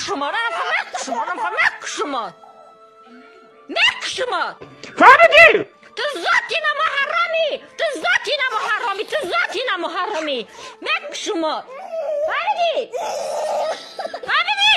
Мекушума, мекушума, мекушума, мекушума. Фаҳмидӣ? Ту зоти намуҳаррамӣ, ту зоти намуҳаррамӣ, ту зоти намуҳаррамӣ. Мекушума, фаҳмидӣ? Фаҳмидӣ?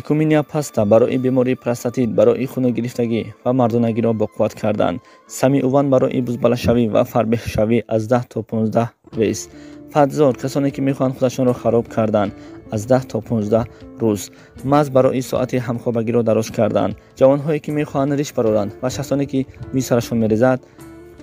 Экуминия паста барои бемории простатит, барои хуногирифтагӣ ва мардонагиро боқувват кардан. Самиуван барои бузбалашавӣ ва фарбеҳшавӣ аз 10 то 15 рейс. Фатзор, касоне ки мехоҳанд худашонро хароб кардан, аз 10 то 15 рӯз. Маз барои соати ҳамхобагиро дароз кардан. Ҷавонҳое ки мехоҳанд риш бароранд ва шахсоне ки мӯи сарашон мерезад,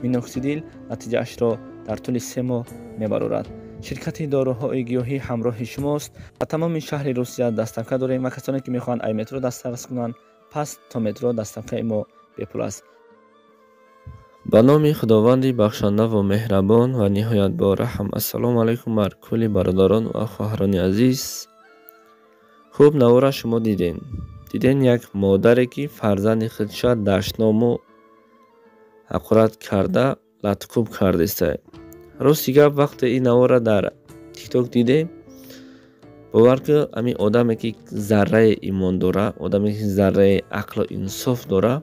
миноксидил натиҷаашро дар тӯли 3 моҳ мебарорад. Ширкати доруҳои гиёҳӣ ҳамроҳи шумост ва тамоми шаҳри Русия доставка дорем ва касоне ки мехоҳанд ай метро дастрас кунанд, пас то метро доставкаи мо бепул аст. Ба номи Худованди бахшандаву меҳрабон ва ниҳоят бораҳм. Ассалому алайкум бар кулли бародарон ва хоҳарони азиз. Хуб, навора шумо дидем. Дидем як модаре ки фарзанди худша дашному ҳақорат карда, латкӯб кардеста. Рости гап, вақте ин навора дар Тикток дидем, бовар ки ҳамин одаме ки зарраи имон дора, одаме ки зарраи ақлу инсоф дора,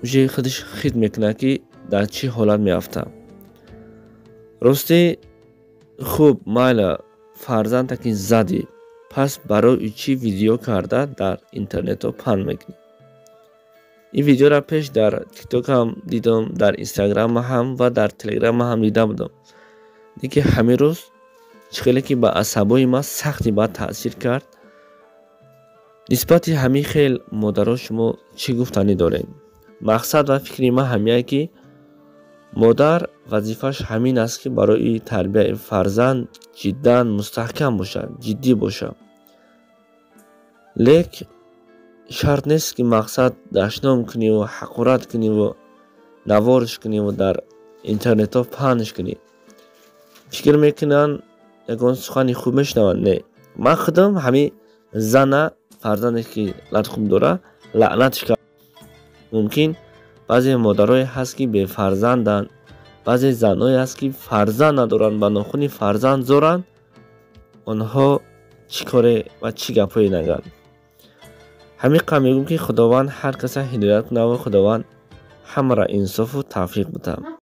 уже худаш хит мекунад, ки дар чӣ ҳолат меафтад. Ростӣ, хуб, майла, фарзанда ки задӣ, пас барои чӣ видео карда дар интернетҳо паҳн мекунӣ? Ин видеоро пеш дар Тиктокам дидам, дар Инстаграма ҳам ва дар Телеграма ҳам дида будам. Лекин ҳамин рӯз чӣ хеле ки ба асабои ман сахти бад таъсир кард. Нисбати ҳамин хел модаро шумо чӣ гуфтанӣ доред? Мақсад ва фикри ман ҳамияе, ки модар вазифааш ҳамин аст, ки барои тарбияи фарзанд ҷиддан мустаҳкам бошад, ҷиддӣ бошад. Лек шарт нест, ки мақсад дашном куниву ҳақорат куниву наворш куниву дар интернетҳо паҳнш кунӣ. Фикр мекунанд, ягон сухани хуб мешунаванд? Не, ман худам ҳамин зана, фарзанде ки латхуб дора, лаънатш кард. Мумкин баъзе модарое ҳаст, ки бефарзанданд, баъзе заное ҳаст, ки фарзанд надоранд, ба нохуни фарзанд зоранд. Онҳо чӣ коре ва чӣ гапҳое нагӯянд? Ҳамин қадр мегӯм, ки Худованд ҳар каса ҳидоят кунад ва Худованд ҳамаро инсофу тавфиқ бидиҳад.